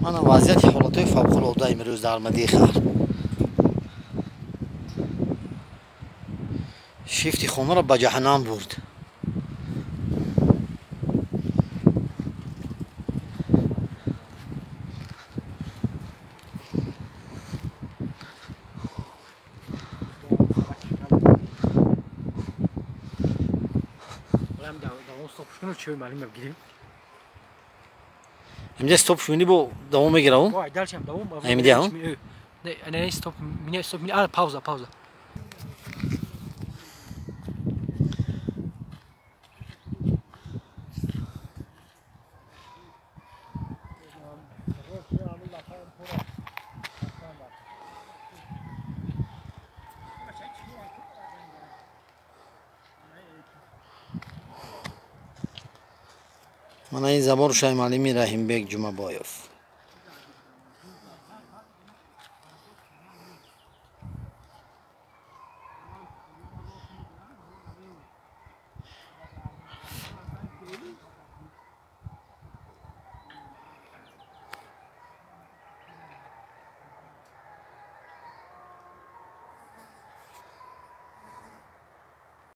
Мана вазъияти ҳолатҳои фавқулода имрӯз дар Мадихар. Шифти хонаро ба ҷаҳаннам бурд. Инҷа стоп шуни бо давом мегирав? Аймидиам? Не, стоп, меня стоп, а пауза, пауза. Мана ин забор Шаймалими Раҳимбек Ҷумабоев.